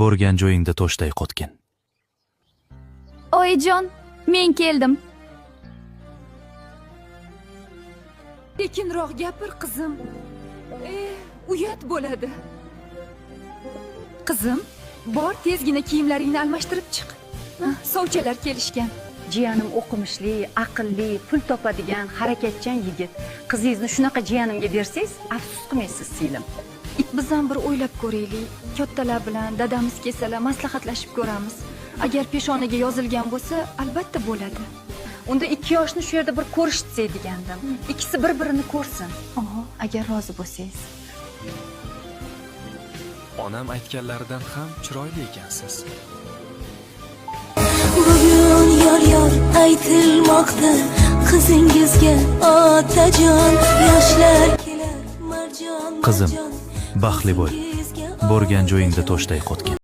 Borgan joyingda toshday qotgin. Oyijon, men keldim. Sekinroq gapir, qizim. E, uyat bo'ladi. Qizim, bor, tezgina kiyimlaringni almashtirib chiq. Sovchilar kelishgan. Jiyanim o'qimishli, aqlli, pul topadigan, harakatchan yigit. Qizingizni shunaqa jiyanimga bersangiz, afsus qilmaysiz, singlim. Biz ham bir o'ylab ko'raylik. Kattalar bilan dadamiz kelsalar maslahatlashib ko'ramiz. Agar peshonaga yozilgan bo'lsa, albatta bo'ladi. Unda ikki yoshni shu yerda bir ko'rishitsak degandim. Ikkisi bir birini ko'rsin. Oho, agar rozi bo'lsangiz. Onam aytganlaridan ham chiroyli ekansiz. Bugun yor yor aytilmoqda qizingizga, otajon. Yoshlar kelar marjon Qizim, marjon baxtli bo'l. qizingizga, Borgan joyingda otajon. toshday qotgin.